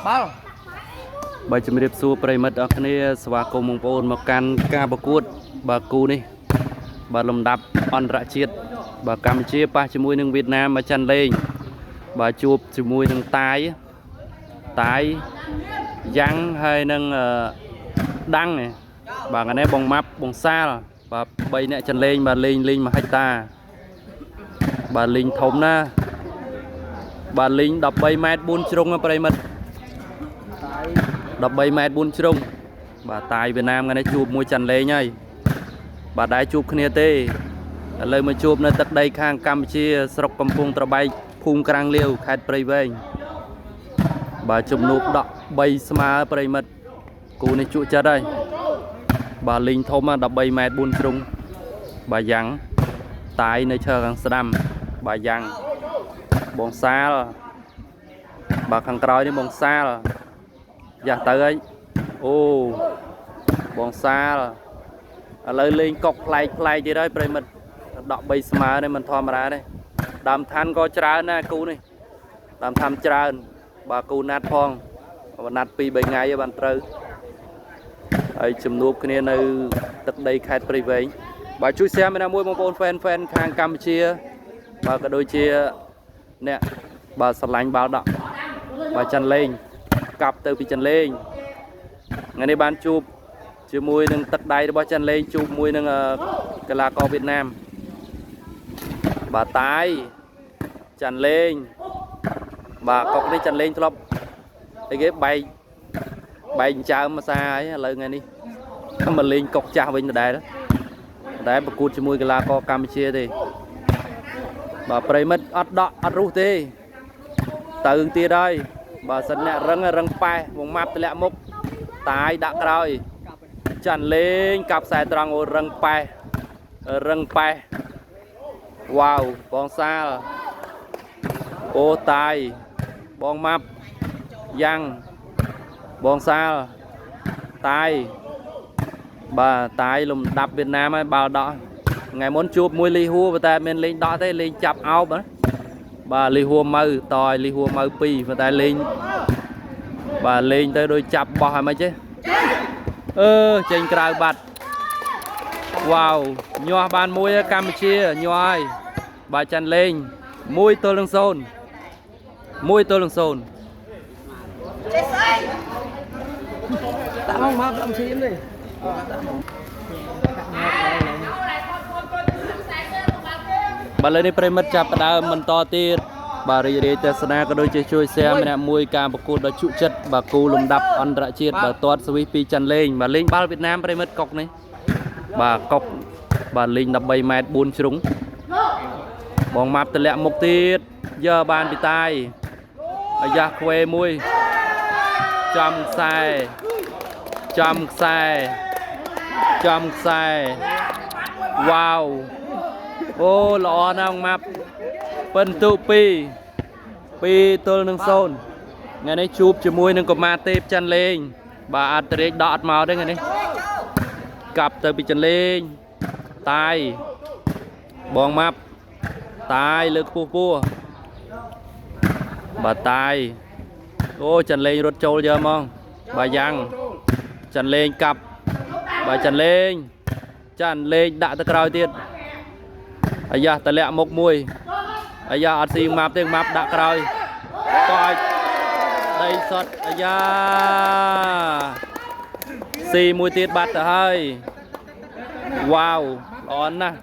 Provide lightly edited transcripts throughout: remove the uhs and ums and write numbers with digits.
បាល់ បាទជំរាបសួរប្រិយមិត្តអរគ្នាស្វាគមន៍បងប្អូនមកកាន់ការប្រកួត បាទគូនេះបាទលំដាប់អន្តរជាតិបាទកម្ពុជាប៉ះជាមួយនឹងវៀតណាមមកចាន់លេងបាទជួបជាមួយនឹងតាយតាយយ៉ាងហើយនឹងដាំងឯងបាទថ្ងៃនេះបងម៉ាប់បងសាលបាទ3អ្នកចាន់លេងបាទលេងលេង1ហិកតាបាទលេងធំណាស់បាទលេង13ម៉ែត្រ4ជ្រុងណាប្រិយមិត្ត 13ម៉ែត្រ4ជ្រុងបាទតាយវៀតណាមថ្ងៃនេះជួបមួយចាន់លេងហើយបាទដែរជួបគ្នាទេឥឡូវមកជួបនៅទឹកដីខាងកម្ពុជាស្រុកកំពង់ត្របែកភូមិក្រាំងលាវខេត្តព្រៃវែងបាទជំនួបដក3ស្មើប្រិយមិត្តគូនេះជក់ចិត្តហើយបាទលីងធំណា13ម៉ែត្រ4ជ្រុងបាទយ៉ាងតាយនៅឈើខាងស្ដាំបាទយ៉ាងបងសាលបាទខាងក្រោយនេះបងសាល យ៉ាស់ទៅហើយអូបងសាលឥឡូវលេងកុកប្លែកប្លែកទៀតហើយប្រិយមិត្តដក3ស្មើនេះមិនធម្មតាទេដើមឋានក៏ច្រើនណាស់គូនេះដើមឋានច្រើនបាទគូណាត់ផងបើណាត់2 3ថ្ងៃឯងបានត្រូវហើយជំនួបគ្នានៅទឹកដីខេត្តព្រៃវែងបាទជួយ share ម្នាក់មួយបងប្អូន fan fan ខាងកម្ពុជាបាទក៏ដូចជាអ្នកបាទស្រឡាញ់បាល់ដកបាទចាន់លេង កាប់ទៅពីចិនលេងថ្ងៃនេះបានជួបជាមួយនឹងទឹកដៃរបស់ចិនលេងជួបមួយនឹងកីឡាករវៀតណាមបាទតាយចាន់លេងបាទកុកនេះចាន់លេងធ្លាប់អីគេបែកបែកចើមភាសាហើយឥឡូវថ្ងៃនេះមកលេងកុកចាស់វិញដដែលតែប្រកួតជាមួយកីឡាករកម្ពុជាទេបាទប្រិយមិត្តអត់ដកអត់រុះទេទៅទៀតហើយ បើសិនអ្នករឹងរឹងប៉ែះវងម៉ាប់តម្លាក់មុខតាយដាក់ក្រោយចាន់លេងកាប់ខ្សែត្រង់អូរឹងប៉ែះរឹងប៉ែះវ៉ាវបងសាលអូតាយបងម៉ាប់យ៉ាងបងសាលតាយបាទតាយលំដាប់វៀតណាមហើយបាល់ដកថ្ងៃមុនជួបមួយលីហួរប៉ុន្តែមានលេងដកទេលេងចាប់អោបណាបាទលីហួរម៉ៅតឲ្យលីហួរម៉ៅ2ប៉ុន្តែលេង បាទលេងទៅដូចចាប់បោះហើយមិនទេអឺចេញក្រៅបាត់វ៉ាវញាស់បានមួយហើយកម្ពុជាញាស់ហើយបាទចាន់លេង1ទល់នឹង0 1ទល់នឹង0 ដាក់មកមកដាក់ឈាមទេ បាទលើនេះប្រិយមិត្តចាប់ផ្ដើមបន្តទៀតបាទរីករាយទស្សនាក៏ដូចជាជួយ share ម្នាក់មួយការប្រកួតដ៏ជក់ចិត្តបាទគូលំដាប់អន្តរជាតិបាទទាត់ស្វីសពីចាន់លេងបាទលេងបាល់វៀតណាមប្រិយមិត្តកុកនេះបាទកុកបាទលេង13ម៉ែត្រ4ជ្រុងបងម៉ាប់តម្លាក់មុខទៀតយកបានពីតាយអាយ៉ាខ្វេមួយចំខ្សែចំខ្សែចំខ្សែវ៉ាវ អូល្អណាស់បងម៉ាប់ពិន្ទុ2 2ទល់នឹង0ថ្ងៃនេះជួបជាមួយនឹងកុមារទេពច័ន្ទលេង បាទអត្តរាជដកអត់មកទេថ្ងៃនេះកាប់ទៅពីច័ន្ទលេងតាយបងម៉ាប់តាយលើកពោះពោះបាទតាយអូច័ន្ទលេងរត់ចូលយកហ្មងបាទយ៉ាងច័ន្ទលេងកាប់បាទច័ន្ទលេងច័ន្ទលេងដាក់ទៅក្រោយទៀត អាយ៉ាតម្លាក់មុខមួយអាយ៉ាអត់ស៊ីម៉ាប់ទេម៉ាប់ដាក់ក្រោយតឲ្យដីសុតអាយ៉ាស៊ីមួយទៀតបាត់ទៅហើយវ៉ាវល្អណាស់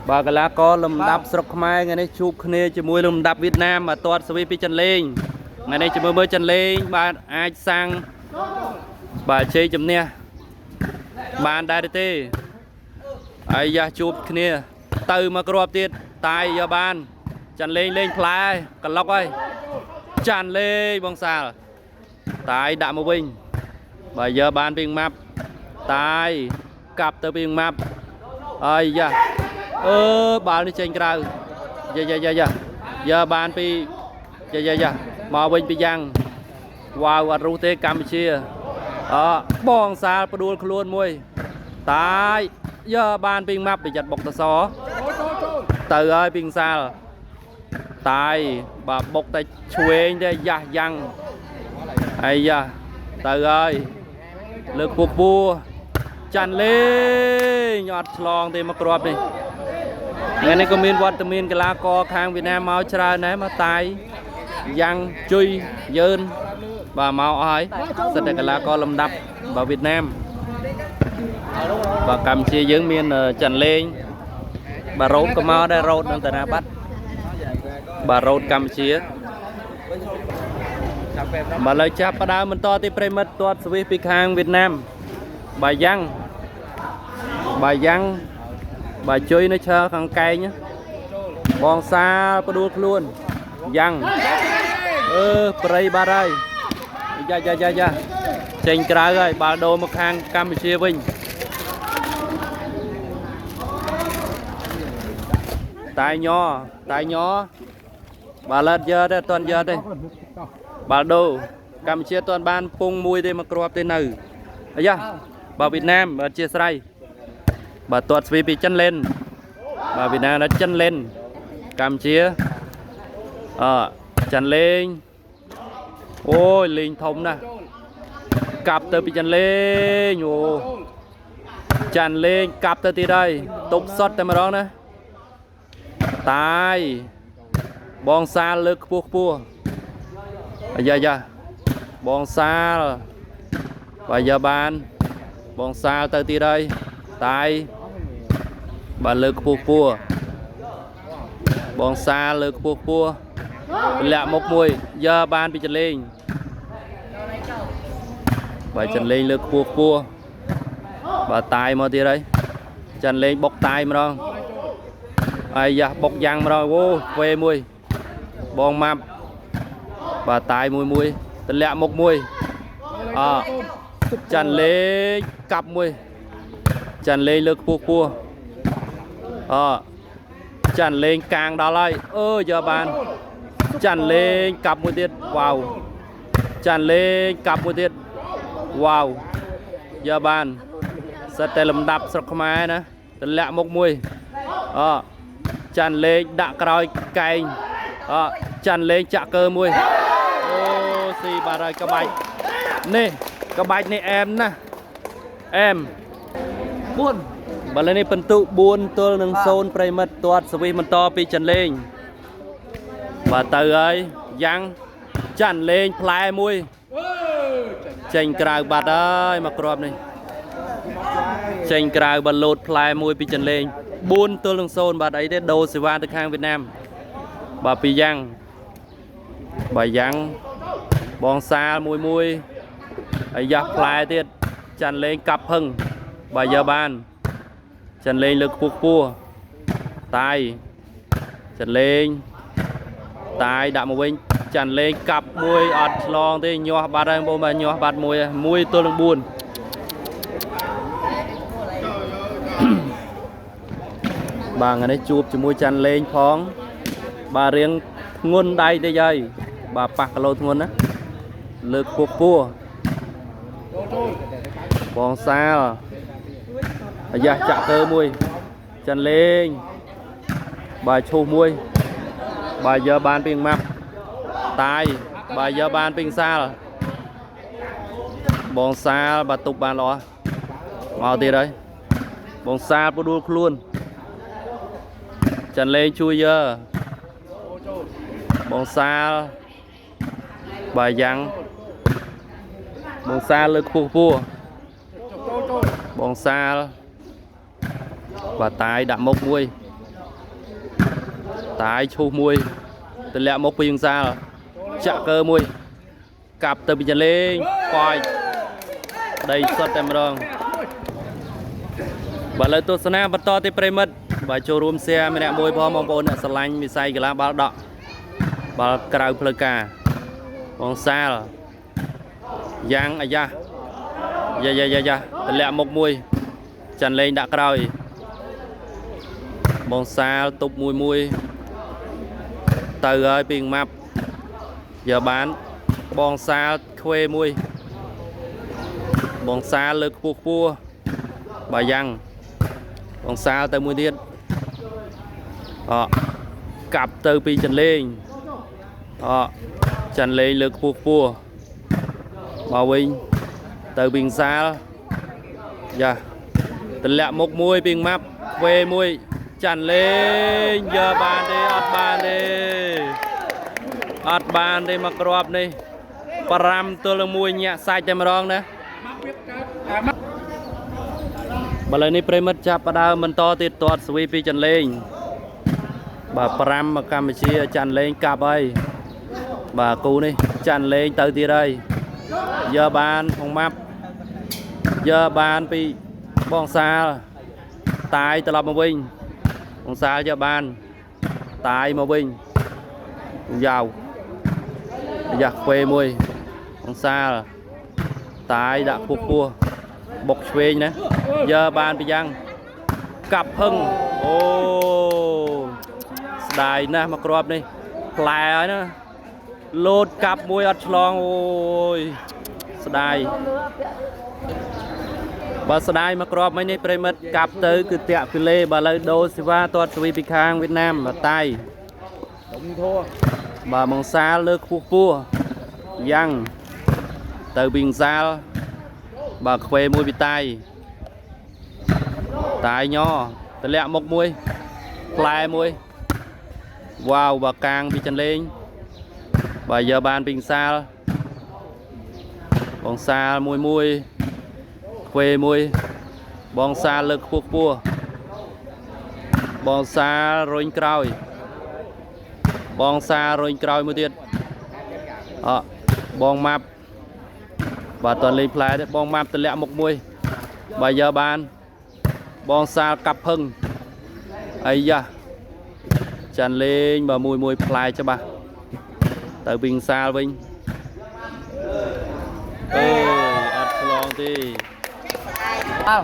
បាទកីឡាករលំដាប់ស្រុកខ្មែរថ្ងៃនេះជួបគ្នាជាមួយលំដាប់វៀតណាមបាទទាត់ស្វីពីចិនលេងថ្ងៃនេះជាមួយមើលចិនលេងបាទអាចសាំងបាទជ័យជំនះ បានដែរទេអាយ៉ាជួបគ្នាទៅមកគ្រាប់ទៀតតាយយកបានចាន់លេងលេងផ្លែកឡុកហើយចាន់លេងបងសាលតាយដាក់មកវិញបើយកបានពីម៉ាប់តាយកាប់ទៅពីម៉ាប់អាយ៉ាអឺបាល់នេះចេញក្រៅយ៉ាយ៉ាយ៉ាយ៉ាយកបានពីយ៉ាយ៉ាយ៉ាមកវិញពីយ៉ាងវ៉ាវអត់រុះទេកម្ពុជាអបងសាលផ្ដួលខ្លួនមួយតាយយកបានពីម៉ាប់ប្រយ័ត្នបុកតសទៅហើយពីងសាល តាយបាទបុកតែឆ្វេងទេយ៉ាស់យ៉ាងអាយ៉ាទៅហើយលើកពុកពួរចាន់លេងអត់ឆ្លងទេមកគ្រាប់នេះថ្ងៃនេះក៏មានវត្តមានកីឡាករខាងវៀតណាមមកច្រើនដែរមកតាយយ៉ាងជុយយឺនបាទមកអស់ហើយសិតតែកីឡាករលំដាប់បាទវៀតណាមបាទកម្ពុជាយើងមានចាន់លេងបាទរ៉ូតក៏មកដែររ៉ូតនឹងតាណាបាត់បាទរ៉ូតកម្ពុជាបាទលើចាប់ផ្ដើមបន្តទីប្រិមិត្តទាត់ស្វីសពីខាងវៀតណាមបាទយ៉ាងបាទយ៉ាងបាទជួយនៅឈើខាងកែងបងសាលផ្ដួលខ្លួនយ៉ាងអឺប្រៃបាត់ហើយយ៉ាយ៉ាយ៉ាយ៉ាចេញក្រៅហើយបាល់ដូរមកខាងកម្ពុជាវិញតាយញតាយញបាល់អត់យកទេអត់ទាន់យកទេបាល់ដូរកម្ពុជាអត់ទាន់បានពងមួយទេមកគ្រាប់ទេនៅអាយ៉ាបាទវៀតណាមអធិស្ឋានបាទទាត់ស្វីពីចិនលេនបាទវៀតណាមដល់ចិនលេនកម្ពុជាអចាន់លេងអូយលេងធំណាស់កាប់ទៅពីចាន់លេងអូចាន់លេងកាប់ទៅទៀតហើយទប់សុតតែម្ដងណាតាយបងសាលលើកខ្ពស់ខ្ពស់អាយ៉ាយ៉ាបងសាលបាទយ៉ាបានបងសាលទៅទៀតហើយតាយបាទលើកខ្ពស់ខ្ពស់បងសាលលើកខ្ពស់ខ្ពស់លាក់មុខមួយយ៉ាបានពីចលេងបាទចលេងលើកខ្ពស់ខ្ពស់បាទតាយមកទៀតហើយចាន់លេងបុកតាយម្ដងអាយ៉ាបុកយ៉ាងម្ដងអូវេមួយបងម៉ាប់បាទតាយមួយមួយទម្លាក់មុខមួយអចាន់លេងកាប់មួយចាន់លេងលើកខ្ពស់ខ្ពស់អចាន់លេងកាងដល់ហើយអឺយកបានចាន់លេងកាប់មួយទៀតវ៉ាវចាន់លេងកាប់មួយទៀតវ៉ាវយកបានសិតតែលំដាប់ស្រុកខ្មែរណាទម្លាក់មុខមួយអចាន់លេងដាក់ក្រោយកែងអចាន់លេងចាក់កើមួយអូស៊ីបាត់ហើយក្បាច់នេះក្បាច់នេះអែមណាស់អែម 4 បើលើនេះពិន្ទុ4ទល់នឹង0ប្រិមិត្តទាត់សវិសបន្តពីចាន់លេងបាទទៅហើយយ៉ាងចាន់លេងផ្លែមួយចេញក្រៅបាត់ហើយមកគ្រាប់នេះចេញក្រៅបាទលោតផ្លែមួយពីចាន់លេង4ទល់នឹង0បាទអីទេដូរសេវាទៅខាងវៀតណាមបាទពីយ៉ាងបាទយ៉ាងបងសាលមួយមួយអាយ៉ាផ្លែទៀតចាន់លេងកាប់ផឹងបាទយកបានចាន់លេងលើកខ្ពស់ខ្ពស់តាយចាន់លេងតាយដាក់មកវិញចាន់លេងកាប់មួយអត់ឆ្លងទេញាស់បាត់ហើយបងប្អូនបាទញាស់បាត់មួយមួយទល់នឹង4បាទថ្ងៃនេះជួបជាមួយចាន់លេងផងបាទរៀងធ្ងន់ដៃតិចហើយបាទប៉ះគីឡូធ្ងន់ណាលើកខ្ពស់ខ្ពស់បងសាលអាយ៉ាចាក់កើមួយចាន់លេងបាទឈូសមួយបាទយកបានពីម៉ាប់តាយបាទយកបានពីសាលបងសាលបាទទប់បានល្អមកទៀតហើយបងសាលផ្ដួលខ្លួនចាន់លេងជួយយើបងសាលបាទយ៉ាងបងសាលលើកខ្ពស់ខ្ពស់បងសាលបាទតាយដាក់មុខមួយតាយឈូសមួយទម្លាក់មុខពីងសាលចាក់កើមួយកាប់ទៅពីចាន់លេងប៉យដីសុទ្ធតែម្ដងបាទលើទស្សនាបន្តទីប្រិមិត្តបាទចូលរួម share ម្នាក់មួយផងបងប្អូនអ្នកស្រឡាញ់វិស័យកីឡាបាល់ដកបាល់ក្រៅផ្លូវការបងសាលយ៉ាងអាយ៉ាយ៉ាយ៉ាយ៉ាយ៉ាទម្លាក់មុខមួយចាន់លេងដាក់ក្រោយបងសាលទប់មួយមួយទៅហើយពីម៉ាប់យកបានបងសាលខ្វេមួយបងសាលលើកខ្ពស់ខ្ពស់បាទយ៉ាងបងសាលទៅមួយទៀតអ កាប់ទៅពីចន្លេងអចន្លេងលើកខ្ពស់ខ្ពស់មកវិញទៅពីសាលយ៉ាតម្លាក់មុខមួយពីម៉ាប់ខ្វេមួយចន្លេងយកបានទេអត់បានទេអត់បានទេមកគ្រាប់នេះ5ទល់នឹង1ញាក់សាច់តែម្ដងណា បើឥឡូវនេះប្រិមិត្តចាប់ផ្ដើមបន្តទៀតទាត់ស្វីពីចន្លេងបាទ5មកកម្ពុជាចន្លេងកាប់ហើយបាទគូនេះចន្លេងទៅទៀតហើយយកបានផងម៉ាប់យកបានពីបងសាលតាយត្រឡប់មកវិញបងសាលយកបានតាយមកវិញយ៉ាវយ៉ាខ្វេមួយបងសាលតាយដាក់ខ្ពស់ខ្ពស់បុកឆ្វេងណា យកបានពីយ៉ាងកាប់ហឹងអូស្ដាយណាស់មកគ្រាប់នេះផ្លែហើយណាលោតកាប់មួយអត់ឆ្លងអូយស្ដាយបើស្ដាយមកគ្រាប់មិញនេះប្រិមិត្តកាប់ទៅគឺតាក់ពីលេបើឥឡូវដូសេវាទាត់ស្វីពីខាងវៀតណាមបើតៃបើមងសាលលើកខ្ពស់ខ្ពស់យ៉ាងទៅពីងសាលបើខ្វេមួយពីតៃ តាយញតម្លាក់មុខមួយផ្លែមួយវ៉ាវបើកាងពីចន្លេងបើយកបានពីសាលបងសាលមួយមួយខ្វេមួយបងសាលលើកខ្ពស់ខ្ពស់បងសាលរុញក្រោយបងសាលរុញក្រោយមួយទៀតអបងម៉ាប់បាទតលេងផ្លែទេបងម៉ាប់តម្លាក់មុខមួយបើយកបាន បងសាលកាប់ភឹងអាយ៉ាចាន់លេងបើមួយមួយផ្លែច្បាស់ទៅវិញសាលវិញអើយអត់ឆ្លងទេ អើ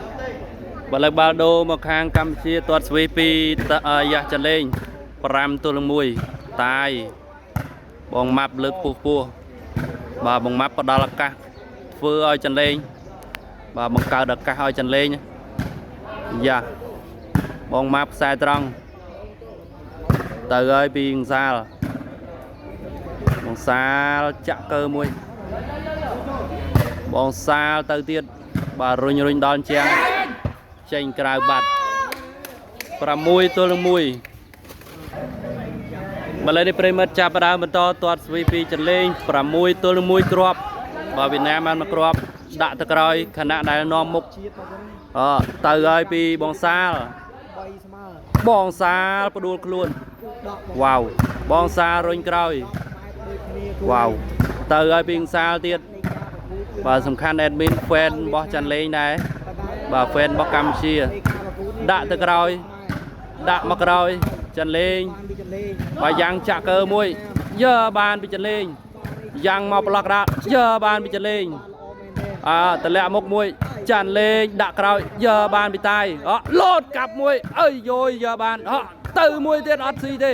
បើលើកបាល់ដូមកខាងកម្ពុជាទាត់ស្វីពីតអាយ៉ាចាន់លេង5ទល់នឹង1តាយបងម៉ាប់លើកពោះពោះបាទបងម៉ាប់ផ្ដល់ឱកាសធ្វើឲ្យចាន់លេងបាទបង្កើតឱកាសឲ្យចាន់លេងយ៉ាបងម៉ាប់ខ្សែត្រង់ទៅហើយពីងសាលបងសាលចាក់កើមួយបងសាលទៅទៀតបាទរុញរុញដល់ជាងចេញក្រៅបាត់6ទល់នឹង1ម្លេះនេះប្រិមិត្តចាប់ផ្ដើមបន្តទាត់ស្វីពីចន្លេង6ទល់នឹង1គ្រាប់បាទវៀតណាមបានមកគ្រាប់ដាក់ទៅក្រោយខណៈដែលនាំមុខ ជាតិមកវិញ អទៅហើយពីបងសាល 3ស្មើ បងសាលផ្ដួលខ្លួន ដក វ៉ាវបងសាលរុញក្រោយ ដូចគ្នាគូ វ៉ាវទៅហើយពីងសាលទៀត នៃការប្រកួត បាទសំខាន់ admin fan របស់ច័ន្ទលេងដែរបាទ fan របស់កម្ពុជា នៃការប្រកួតនេះ ដាក់ទៅក្រោយ ដាក់មកក្រោយច័ន្ទលេង បានពីចលេង បើយ៉ាងចាក់កើមួយយើបានពីច័ន្ទលេងយ៉ាងមកប្លោះក្តារយើបានពីច័ន្ទលេង ល្អមែនទេ អើតម្លាក់មុខមួយច័ន្ទលេងដាក់ក្រោយយើបានពីតាយអលោតកាប់មួយអើយយយយើបានអទៅមួយទៀតអត់ស៊ីទេ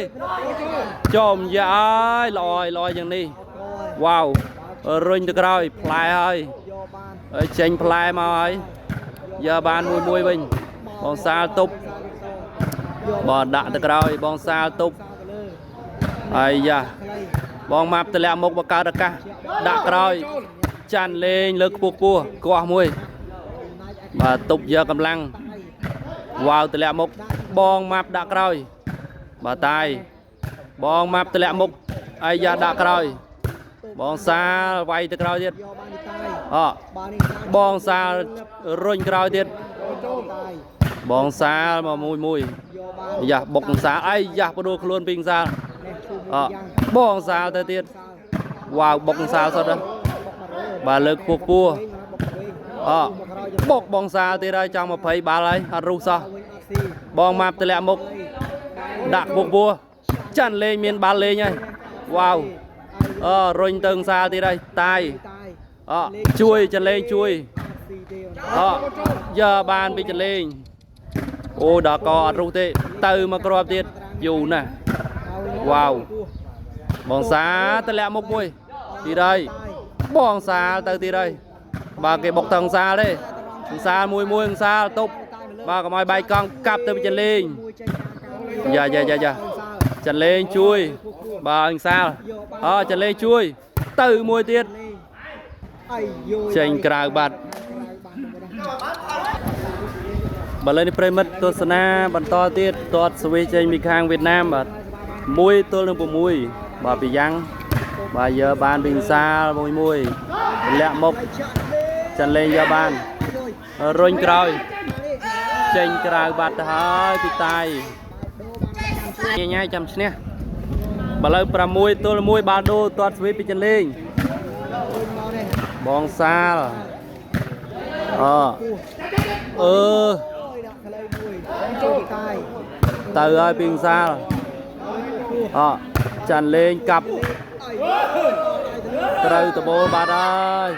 ចំយ៉ាអើយល្អយល្អយ៉ាងនេះ ក្រោយ វ៉ាវរុញទៅក្រោយផ្លែហើយ យកបាន ហើយចេញផ្លែមកហើយយកបានមួយមួយវិញបងសាលទប់បើដាក់ទៅក្រោយបងសាលទប់ សាទៅលើ អាយ៉ា ខ្លី បងម៉ាប់តម្លាក់មុខបង្កើតឱកាសដាក់ក្រោយចាន់លេងលើកខ្ពស់ខ្ពស់គាស់មួយបាទទប់យកកម្លាំងវ៉ាវតម្លាក់មុខបងម៉ាប់ដាក់ក្រោយបាទតាយបងម៉ាប់តម្លាក់មុខអាយ៉ាដាក់ក្រោយបងសាលវាយទៅក្រោយទៀត យកបានពីតាយ អ បាននេះតាយ បងសាលរុញក្រោយទៀត ចូលតាយ បងសាលមកមួយមួយ យកបាន យ៉ាបុកសាលអីយ៉ាបដួលខ្លួនពីសាល នេះឈូ អ មួយយ៉ាង បងសាលទៅទៀត សាល វ៉ាវបុកសាលសុទ្ធហ៎ បុកមកលើ បាទលើកខ្ពស់ខ្ពស់ បុកវិញ អបុកបងសាលទៀតហើយចង់20បាល់ហើយអត់រុះសោះ វិញអត់ស៊ី បងម៉ាប់តម្លាក់មុខដាក់ខ្ពស់ខ្ពស់ចាន់លេងមានបាល់លេងហើយវ៉ាវអរុញទៅសាលទៀតហើយតាយ តាយ អជួយចាន់លេងជួយ អត់ស៊ីទេ អយកបានពីចាន់លេងអូដល់កអត់រុះទេទៅមកគ្រាប់ទៀតយូរណាស់ វ៉ាវ បងសាតម្លាក់មុខមួយទៀតហើយបងសាលទៅទៀតហើយបាទគេបុកតឹងសាលទេសាលមួយមួយសាលទប់បាទកុំឲ្យបែកកង់កាប់ទៅវិចលេង មួយចេញតាមការ យ៉ាយ៉ាយ៉ាយ៉ា ចាន់លេងជួយបាទអង្សាលអចាន់លេងជួយ ទៅមួយទៀត លេងអាយយ ចេញក្រៅបាត់ ក្រៅបាត់ បាទឥឡូវនេះប្រិមិត្តទស្សនាបន្តទៀតទាត់ស្វីចេញពីខាងវៀតណាមបាទ1ទល់នឹង6បាទពីយ៉ាងបាទយើបានពីសាលមួយមួយលាក់មុខ ហើយចាក់លេង ចាន់លេងយកបាន យ រុញក្រោយចេញក្រៅបាត់ទៅហើយពីតាយ ដូរបាន ញ៉ៃញ៉ៃចាំឈ្នះបាទឥឡូវ6ទល់1បាល់ដូទាត់ស្វីពីចាន់លេង វិញមកនេះ បងសាលអអឺ អូយដាក់ក្លៃមួយចូលតាយ ទៅហើយពីសាលអចាន់លេងកាប់ អាយយ ត្រូវដបូលបាត់ហើយ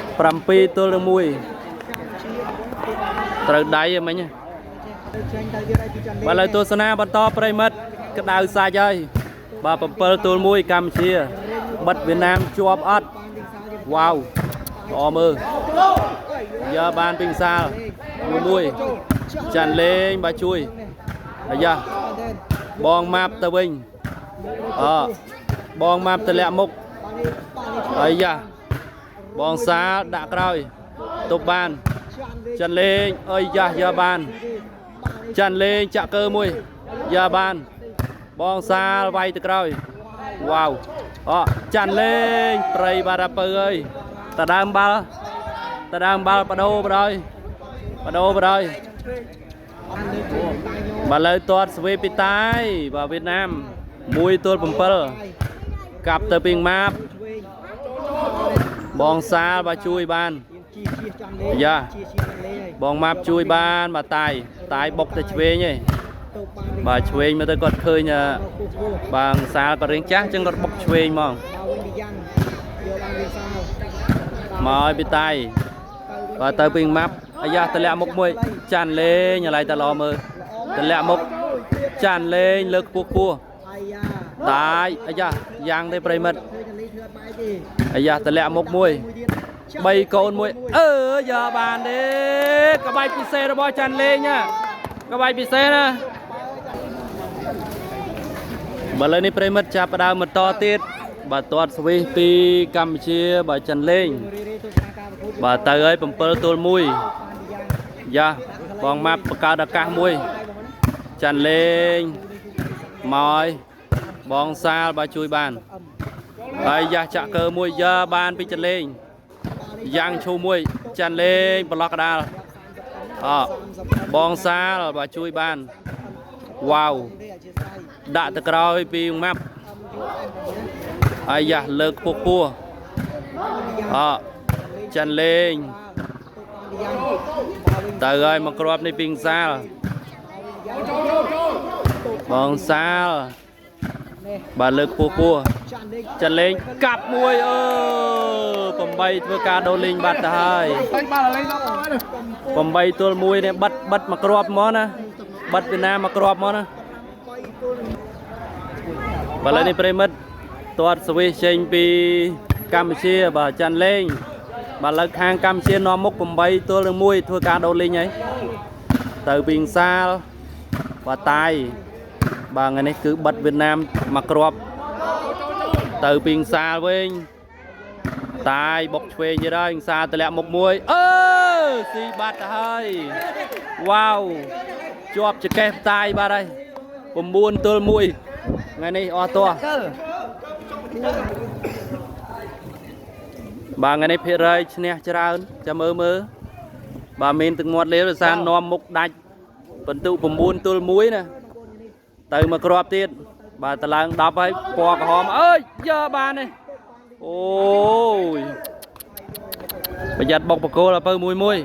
7ទល់នឹង1ត្រូវដៃហ្មិញ ចេញទៅទៀតហើយពីចាន់លេង បាទឥឡូវទស្សនាបន្តប្រិមិត្តក្តៅសាច់ហើយបាទ7ទល់1កម្ពុជាបិទវៀតណាមជាប់អត់ បានពីសាលទៀត វ៉ាវល្អមើលយកបានពីសាលមួយមួយចាន់លេងបាទជួយអាយ៉ាបងម៉ាប់ទៅវិញអបងម៉ាប់ទៅលាក់មុខ បាននេះបាននេះ អាយ៉ាបងសាលដាក់ក្រោយទប់បាន ចាន់លេង ចាន់លេងអើយយ៉ាយកបានចាន់លេងចាក់កើមួយយកបាន បងសាលវាយទៅក្រោយវ៉ាវអចាន់លេងប្រៃបារ៉ាពៅអើយតដើមបាល់តដើមបាល់បដោបដោយបដោបដោយបាទលើទាត់ស្វីពីតាយបាទវៀតណាម1ទល់7កាប់ទៅពីងម៉ាប ឆ្វេង បងសាលបាទជួយបាន ជីជីចាន់លេង យ៉ា ជីជីចាន់លេងហើយ បងម៉ាប់ជួយបានបាទតាយតាយបុកទៅឆ្វេងឯង ទៅបាន បាទឆ្វេងមើលទៅគាត់ឃើញអ่า មកគូគូ បាទសាលគាត់រៀងចាស់អញ្ចឹងគាត់បុកឆ្វេងហ្មង មកវិញពីយ៉ាងយកបានវាសាល មកឲ្យពីតាយបាទទៅពីងម៉ាប់អាយ៉ាតម្លាក់មុខមួយចាន់លេងឥឡូវតល្អមើលតម្លាក់មុខចាន់លេងលើកខ្ពស់ខ្ពស់ អាយ៉ា តាយអាយ៉ាយ៉ាងទេប្រិមិត្ត ធ្វើចាន់លេងធ្វើអត់បាយទេ អាយ៉ាតម្លាក់មុខមួយ មួយទៀត បីកូនមួយអឺយកបានទេក្បាច់ពិសេសរបស់ចាន់លេងណាក្បាច់ពិសេសណា បាទឥឡូវនេះប្រិមិត្តចាប់ផ្ដើមបន្តទៀតបាទទាត់ស្វីសពីកម្ពុជាបាទចិនលេង រីរីទស្សនាការប្រកួត បាទទៅហើយ7ទល់1 បានពីយ៉ាង យ៉ាបងម៉ាប់បង្កើតឱកាសមួយចាន់លេងមកហើយបងសាលបាទជួយបានហើយយ៉ាចាក់កើមួយយ៉ាបានពីចិនលេងយ៉ាងឈូមួយចាន់លេងប្រឡោះកដាលអបងសាលបាទជួយបានវ៉ាវ ទេអធិស្ឋាន ដាក់ទៅក្រោយពីម៉ាប់អាយ៉ាលើកខ្ពស់ខ្ពស់អចាន់លេងទៅហើយមកគ្រាប់នេះពីងសាលបងសាលបាទលើកខ្ពស់ខ្ពស់ ចាន់លេង ចាន់លេងកាប់មួយអឺ8ធ្វើការដូរលេងបាត់ទៅហើយ8ទល់1នេះបិទបិទមកគ្រាប់ហ្មងណាបិទពីណាមកគ្រាប់ហ្មងណា 3ទល់ បាទឥឡូវនេះប្រិមិត្តទាត់ស្វីសចេញពីកម្ពុជាបាទចាន់លេងបាទលើខាងកម្ពុជានាំមុខ8ទល់នឹង1ធ្វើការដូរលេងហើយទៅពីងសាលបាទតាយបាទថ្ងៃនេះគឺបិទវៀតណាមមកគ្រាប់ទៅពីងសាលវិញតាយបុកឆ្វេងទៀតហើយងសាលតម្លាក់មុខមួយអឺស៊ីបាត់ទៅហើយវ៉ាវជាប់ចកេះតាយបាត់ហើយ9ទល់1ថ្ងៃនេះអស់តោះ បាទថ្ងៃនេះភាគរយឈ្នះច្រើនចាំមើលមើលបាទមានទឹកមាត់លេវដោយសារនាំមុខដាច់បន្ទុ9ទល់1ណាទៅមកគ្រាប់ទៀតបាទតឡើង10ហើយពណ៌ក្រហមអើយយកបានទេអូយប្រយ័ត្នបុកបកគោលអពៅមួយមួយ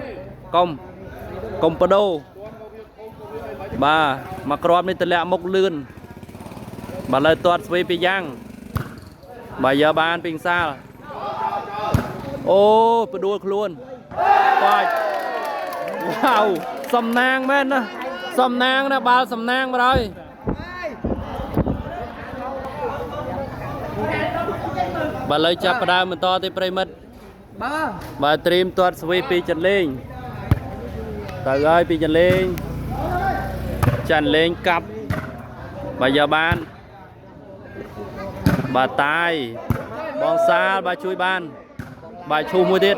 កុំកុំបដូរបាទមកគ្រាប់នេះតម្លាក់មុខលឿនបាទលើទាត់ស្វីពីយ៉ាងបាទយកបានពីងសាល អូផ្ដួលខ្លួនបាច់វ៉ាវសំណាងមែនណាសំណាងណាបាល់សំណាងបាត់ហើយបាទឥឡូវចាប់ផ្ដើមបន្តទីប្រិមិត្ត បាទ បាទត្រៀមទាត់ស្វីពីចន្លេងទៅហើយពីចន្លេងចន្លេងកាប់ បាទយកបានបាទតាយបងសាលបាទជួយបានបាទឈូសមួយទៀត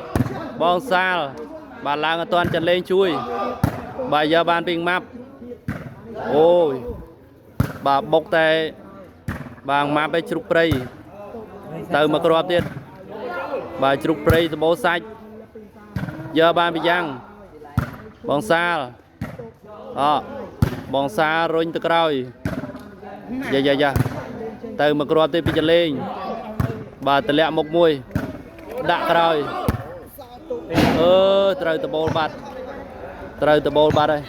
បងសាលបាទឡើងអត់ទាន់ចាន់លេងជួយបាទយកបានពីម៉ាប់អូយបាទបុកតែបាទម៉ាប់ឯជ្រុកព្រៃទៅមកគ្រាប់ទៀតបាទជ្រុកព្រៃសម្បូរសាច់យកបានពីយ៉ាងបងសាលអបងសាលរុញទៅក្រោយយ៉ាយ៉ាយ៉ាទៅមកគ្រាប់ទៀតពីចលេងបាទតម្លាក់មុខមួយដាក់ក្រោយអឺត្រូវដបូលបាត់ត្រូវដបូលបាត់ហើយ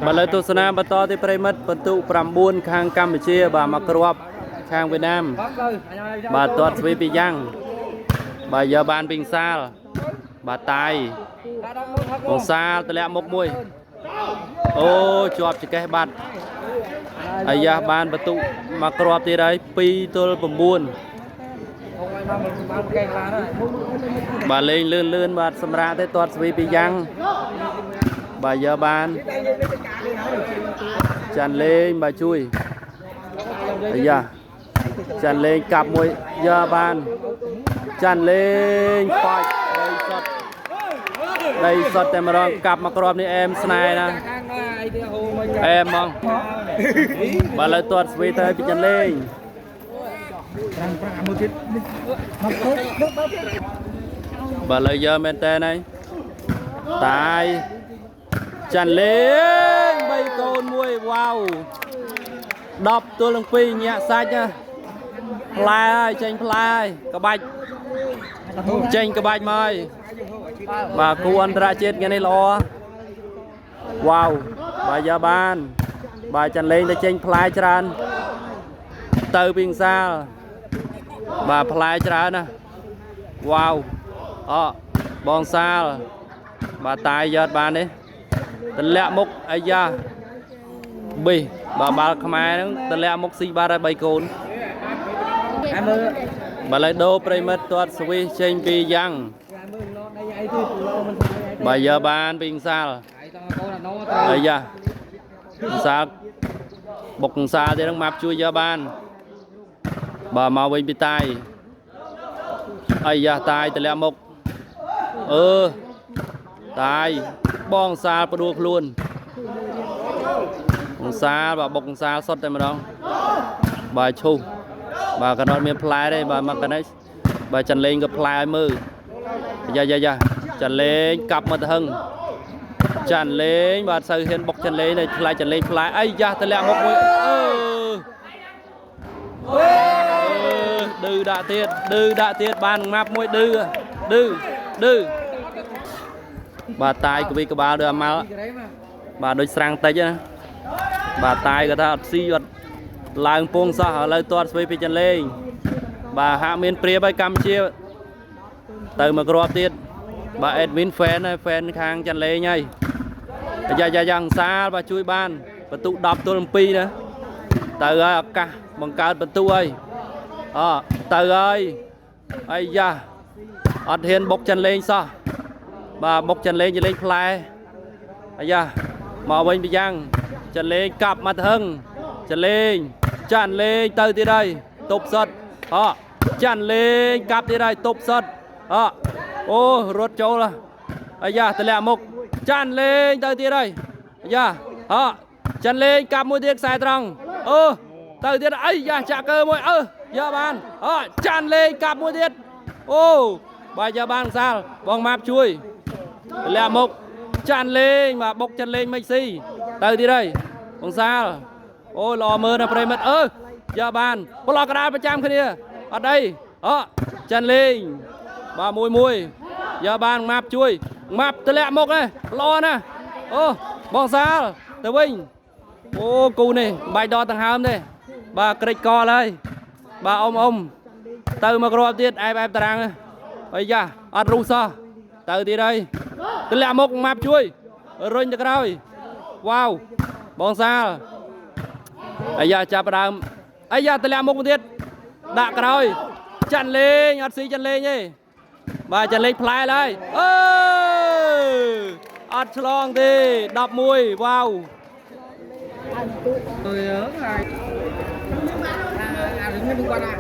បាទលើទស្សនាបន្តទីប្រិមិត្តបន្ទុ9ខាងកម្ពុជា បាទមកគ្រាប់ខាងវៀតណាមបាទទាត់ស្វីពីយ៉ាងបាទយកបានពីងសាលបាទតាយបងសាលតម្លាក់មុខមួយអូជាប់ចកេះបាត់អាយ៉ាបានបន្ទុមកគ្រាប់ទៀតហើយ2ទល់9បាទលេងលឿនលឿនបាទសម្រាប់ទេទាត់ស្វីពីយ៉ាងបាទយកបានចាន់លេងបាទជួយអាយ៉ាចាន់លេងកាប់មួយយកបានចាន់លេងប៉ាច់ដីសុតដីសុតតែម្ដងកាប់មកគ្រាប់នេះអែមស្នេហ៍ណាអែមហ្មងបាទលើទាត់ស្វីទៅពីចាន់លេងបាទលើយកមែនតើហើយតាយចាន់លេង3កូនមួយវ៉ាវ10ទល់នឹង2ញាក់សាច់ណាផ្លែហើយចេញផ្លែហើយក្បាច់ចេញក្បាច់មកហើយបាទគូអន្តរជាតិថ្ងៃនេះល្អវ៉ាវបាទយកបានបាទចាន់លេងទៅចេញផ្លែច្រើនទៅពីងសាលបាទផ្លែច្រើនណាវ៉ាវអបងសាលបាទតាយយកបានទេតម្លាក់មុខអាយ៉ាបេះបាទបាល់ខ្មែរហ្នឹងតម្លាក់មុខស៊ីបាត់ហើយ3កូនបាទឡើយដូរប្រិមិត្តទាត់ស្វីសចេញពីយ៉ាងបាទយកបានពីងសាលអាយ៉ាងសាលបុកងសាលទៀតហ្នឹងម៉ាប់ជួយយកបានបាទមកវិញពីតាយអាយ៉ាតាយតម្លាក់មុខអឺតាយបងសាលផ្ដួលខ្លួនងសាលបាទបុកងសាលសុតតែម្ដងបាទឈូសបាទកណត់មានផ្លែទេបាទមកកណេះបាទចាន់លេងក៏ផ្លែឲ្យមើលយ៉ាយ៉ាយ៉ាចាន់លេងកាប់មកទៅហឹងចាន់លេងបាទសូវហ៊ានបុកចាន់លេងទេខ្លាចចាន់លេងផ្លែអីយ៉ាតម្លាក់មុខមួយអឺឌឺដាក់ទៀតឌឺដាក់ទៀតបានម៉ាប់មួយឌឺឌឺឌឺបាទតាយកវីក្បាលដូចអាម៉ាល់បាទដូចស្រាំងតិចណាបាទតាយគាត់ថាអត់ស៊ីអត់ឡើងពងសោះឥឡូវទាត់ស្វីពីចន្លេងបាទហាក់មានព្រាបហើយកម្ពុជាទៅមកគ្រាប់ទៀតបាទអេដវីនហ្វេនហើយហ្វេនខាងចន្លេងហើយយ៉ាយ៉ាយ៉ាងសាលបាទជួយបានបន្ទុ10ទល់7ណាទៅហើយឱកាសបង្កើតបន្ទុហើយអទៅហើយអាយ៉ាអត់ហ៊ានបុកចន្លេងសោះបាទបុកចន្លេងចន្លេងផ្លែអាយ៉ាមកវិញពីយ៉ាងចន្លេងកាប់មកទៅហឹងចន្លេងចាន់លេងទៅទៀតហើយទប់សុតអចាន់លេងកាប់ទៀតហើយទប់សុតអអូរត់ចូលអាយ៉ាតម្លាក់មុខចាន់លេងទៅទៀតហើយអាយ៉ាអចាន់លេងកាប់មួយទៀតខ្សែត្រង់អឺទៅទៀតអីយ៉ាចាក់កើមួយអឺយកបានអចាន់លេងកាប់មួយទៀតអូបាទយកបានសាលបងម៉ាប់ជួយតម្លាក់មុខចាន់លេងបាទបុកចាន់លេងមិនស៊ីទៅទៀតហើយបងសាលអូល្អមើលណាប្រិមិត្តអឺយកបានប្លុកកដាលប្រចាំគ្នាអត់អីអចាន់លេងបាទមួយមួយយកបានម៉ាប់ជួយម៉ាប់តម្លាក់មុខនេះល្អណាស់អូបងសាលទៅវិញអូគូនេះមិនបាច់ដកដង្ហើមទេបាទក្រិចកលហើយបាទអ៊ំអ៊ំទៅមកគ្រាប់ទៀតអែបអែបតារាងអីយ៉ាអត់រុះសោះទៅទៀតហើយតម្លាក់មុខម៉ាប់ជួយរុញទៅក្រោយវ៉ាវបងសាលអាយ៉ាចាប់ដើមអាយ៉ាតម្លាក់មុខមកទៀតដាក់ក្រោយចាន់លេងអត់ស៊ីចាន់លេងទេបាទចាន់លេងផ្លែឡើយអឺ អត់ឆ្លងទេ11វ៉ាវ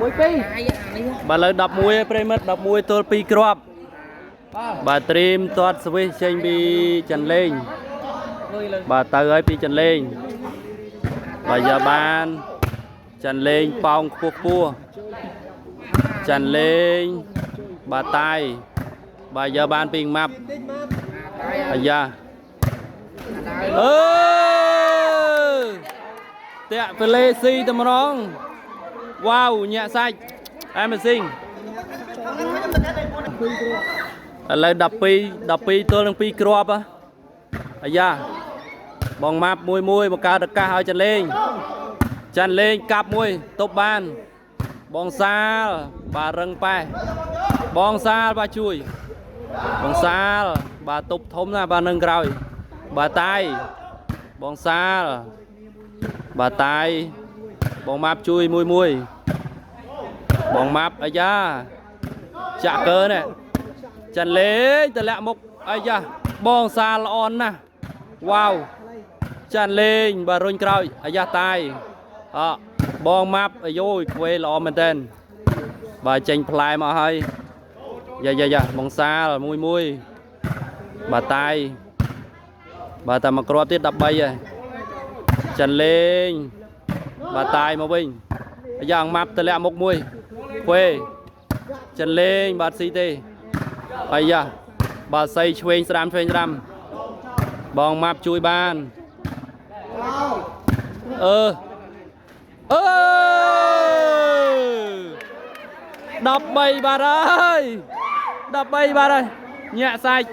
មួយពីរ បាទលើ11ឯងប្រិមិត្ត11ទល់2គ្រាប់បាទត្រៀមទាត់ស្វីសចេញពីចន្លេងបាទទៅហើយពីចន្លេងបាទយ៉ាបានចន្លេងប៉ោងខ្ពស់ខ្ពស់ចន្លេងបាទតាយបាទយ៉ាបានពីម៉ាប់អាយ៉ាអឺតាក់ប្លេស៊ីតម្រងវ៉ាវញាក់សាច់ Amazing ឥឡូវ12 12ទល់នឹង2គ្រាប់ហ៎អាយ៉ាបងម៉ាប់មួយមួយមកកើតឱកាសឲ្យចាន់លេងចាន់លេងកាប់មួយទប់បាន បងសាលបាទរឹងប៉េះបងសាលបាទជួយបងសាលបាទទប់ធំណាស់បាទនឹងក្រោយបាទតាយបងសាលបាទតាយបងម៉ាប់ជួយមួយមួយបងម៉ាប់អាយ៉ាចាក់កើនេះ ចាន់លេងតម្លាក់មុខអាយ៉ាបងសាល្អណាស់វ៉ាវចាន់លេងបាទរុញក្រោយអាយ៉ាតាយអបងម៉ាប់អាយយខ្វេល្អមែនតើបាទចេញផ្លែមកហើយយ៉ាយ៉ាយ៉ាបងសាលមួយមួយបាទតាយបាទតែមកគ្រាប់ទៀត13ហើយចាន់លេងបាទតាយមកវិញអាយ៉ាម៉ាប់តម្លាក់មុខមួយខ្វេចាន់លេងបាទស៊ីទេ អាយ៉ាបាទសៃឆ្វេងស្ដាំឆ្វេងស្ដាំបងម៉ាប់ជួយបានអឺអឺ13បាទហើយ13បាទហើយញាក់សាច់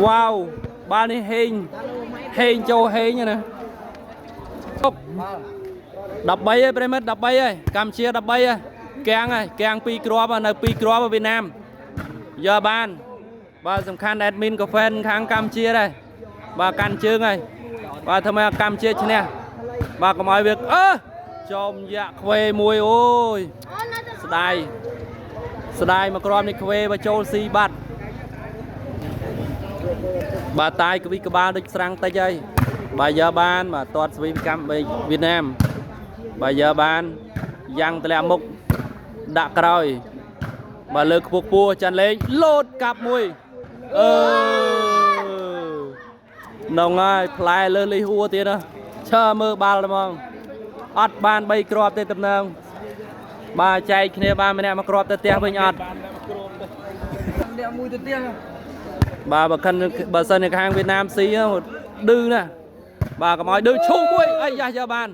វ៉ាវបាល់នេះហេងហេងចូលហេងណាអុក13ហើយប្រិមិត្ត13ហើយកម្ពុជា13ហើយកាំងហើយកាំង2គ្រាប់ហើយនៅ2គ្រាប់ហើយវៀតណាម យកបានបាទសំខាន់ admin កាហ្វេនខាងកម្ពុជាដែរបាទកាន់ជើងហើយបាទធ្វើម៉េចឲ្យកម្ពុជាឈ្នះបាទកុំឲ្យវាអឺចំយ៉ាក់ខ្វេមួយអូយស្ដាយស្ដាយមកគ្រាប់នេះខ្វេបើចូលស៊ីបាត់បាទតាយកវិក្បាលដូចស្រាំងតិចហើយបាទយកបានបាទទាត់ស្វីពីកម្ពុជាវៀតណាមបាទយកបានយ៉ាងតម្លាក់មុខដាក់ក្រោយ បាទលើខ្ពស់ខ្ពស់ចាន់លេងលោតកាប់មួយអឺនងហើយផ្លែលើលីហួរទៀតណាឈើមើលបាល់ហ្មងអត់បាន3គ្រាប់ទេតំណងបាទចែកគ្នាបានម្នាក់មួយគ្រាប់ទៅផ្ទះវិញអត់ អ្នកមួយទៅទៀត បាទបើខិនបើសិននៅខាងវៀតណាមស៊ីឌឺណាស់បាទកុំឲ្យឌឺឈូមួយអីយ៉ាយកបាន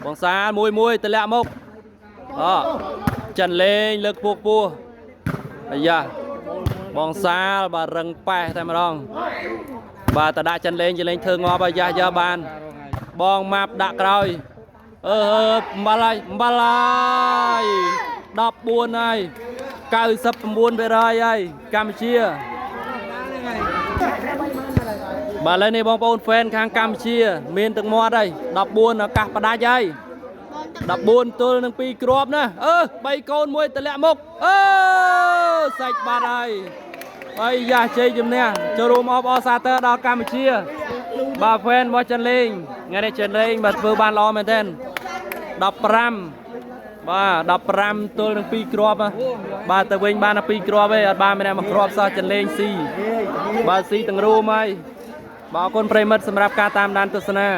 បងសាលមួយមួយតម្លាក់មកអចាន់លេងលើខ្ពស់ខ្ពស់អាយ៉ាបងសាលបាទរឹងប៉េះតែម្ដងបាទតដាក់ចាន់លេងចាន់លេងធ្វើងាប់អាយ៉ាយកបាន បងម៉ាប់ដាក់ក្រោយអឺអំបិលហើយអំបិលហើយ14ហើយ99%ហើយកម្ពុជា បាទឥឡូវនេះបងប្អូនហ្វេនខាងកម្ពុជា មានទឹកមាត់ហើយ14ឱកាសផ្ដាច់ហើយ14ទល់នឹង2គ្រាប់ណាអឺ3កូនមួយតម្លាក់មុខអឺសាច់បាត់ហើយហើយយ៉ាជ័យជំនះចូលរួមអបអរសាទរដល់កម្ពុជា បាទហ្វេនរបស់ចិនលេងថ្ងៃនេះចិនលេងបាទធ្វើបានល្អមែនទែន15បាទ15ទល់នឹង2គ្រាប់ណាបាទទៅវិញបានតែ2គ្រាប់ទេអត់បានម្នាក់មួយគ្រាប់សោះចិនលេងស៊ីបាទស៊ីទាំងរួមហើយ បាទអរគុណប្រិមិត្តសម្រាប់ការតាមដានទស្សនា